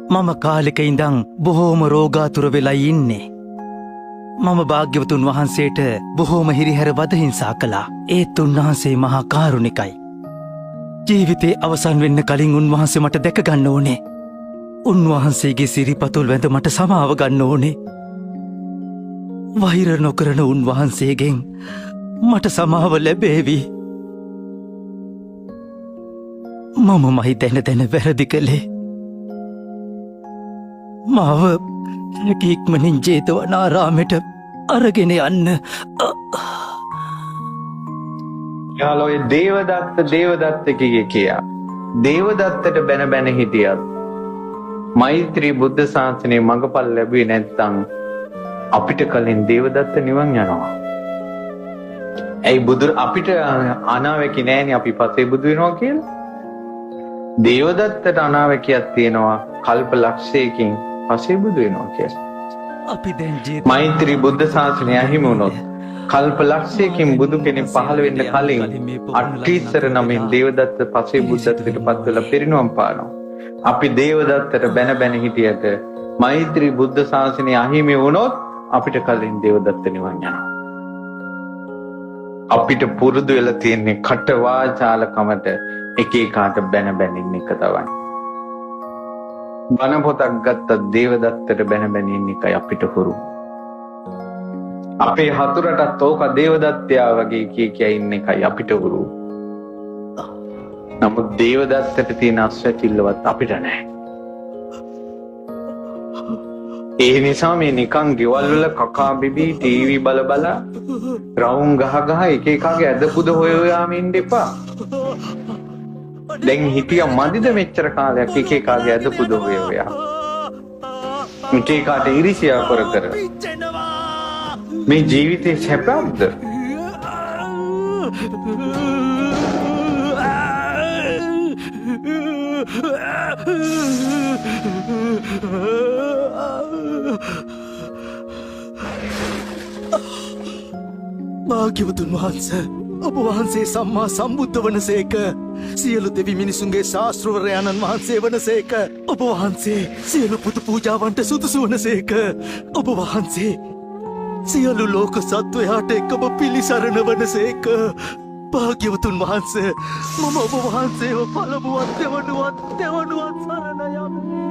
මම කාලෙක ඉඳන් බොහෝම රෝගාතුර වෙලා ඉන්නේ. මම භාග්‍යවතුන් වහන්සේට බොහෝම හිරිහැර වද හිංසා කළා. ඒත් උන්වහන්සේ මහා කාරුණිකයි. ජීවිතේ අවසන් වෙන්න කලින් උන්වහන්සේ මට දැක ගන්න ඕනේ. උන්වහන්සේගේ සිරිපතුල් වැඳ මට සමාව ගන්න ඕනේ. වෛර නොකරන උන්වහන්සේගෙන් මට සමාව ලැබේවි. මමමයි දැන දැන වැරදි කළේ. මාව ඉක්මනින් ජේතවනාරාමෙට අරගෙන යන්න. යාළුවෝ ඔය දේවදත්ත දේවදත්ත කිය කියා දේවදත්තට බැන බැන හිටියත් මෛත්‍රී බුද්ධ ශාසනයේ මඟපල් ලැබුවේ නැත්නම් අපිට කලින් දේවදත්ත නිවන් යනවා. ඇයි බුදු අපිට අනාවැකි නෑනේ අපි පස්සේ බුදු වෙනවා කියලා. දේවදත්තට අනාවැකියක් තියෙනවා කල්ප ලක්ෂයකින් පස්සේ බුදු වෙනවා කියලා. අපි දැන් මෛත්‍රී බුද්ධ ශාසනය අහිමි වුණොත් කල්ප ලක්ෂයකින් බුදු කෙනෙක් පහළ වෙන්න කලින් අට්ඨීසර නමින් දේවදත්ත පසේ බුද්ධත්වයට පත් වෙලා පිරිනිවන් පානවා. අපි දේවදත්තට බැන බැන හිටියට මෛත්‍රී බුද්ධ ශාසනය අහිමි වුණොත් අපිට කලින් දේවදත්ත නිවන් යනවා. අපිට පුරුදු වෙලා තියෙන්නේ කටවාචාලකමට එක එකාට බැන බැන ඉන්න එක තමයි. බණ පොතක් ගත්තත් දේවදත්තට බැන බැන ඉන්න එකයි අපිට හුරු. අපේ හතුරටත් ඕක දේවදත්තයා වගේ කිය කිය ඉන්න එකයි අපිට හුරු. නමුත් දේවදත්තට තියෙන අස්වැසිල්ලවත් අපිට නැහැ. ඒ නිසා මේ නිකන් ගෙවල් වල කකා බිබී ටීවී බල බල රවුම් ගහ ගහ එක එකාගේ ඇද පුද හොය හොයාම ඉන්න එපා. දැන් හිටියා මදිද මෙච්චර කාලයක් එක එකාගේ ඇද පුද හොය හොයා. එක එකාට ඉරිසියා කර කර. මේ ජීවිතේ සැපක්ද? භාග්‍යවතුන් වහන්සේ, ඔබ වහන්සේ සම්මා සම්බුද්ධ වනසේක. සියලු දෙවි මිනිසුන්ගේ ශාස්ත්‍රවරයාණන් වහන්සේ වනසේක. ඔබ වහන්සේ සියලු පුතු පූජාවන්ට සුදුසු වනසේක. ඔබ වහන්සේ සියලු ලෝක සත්වයාට එකම පිළිසරණ වනසේක. භාග්‍යවතුන් වහන්සේ, මම ඔබ වහන්සේව පළමුවත් දෙවනුවත් දෙවනුවත් සරණ යමි.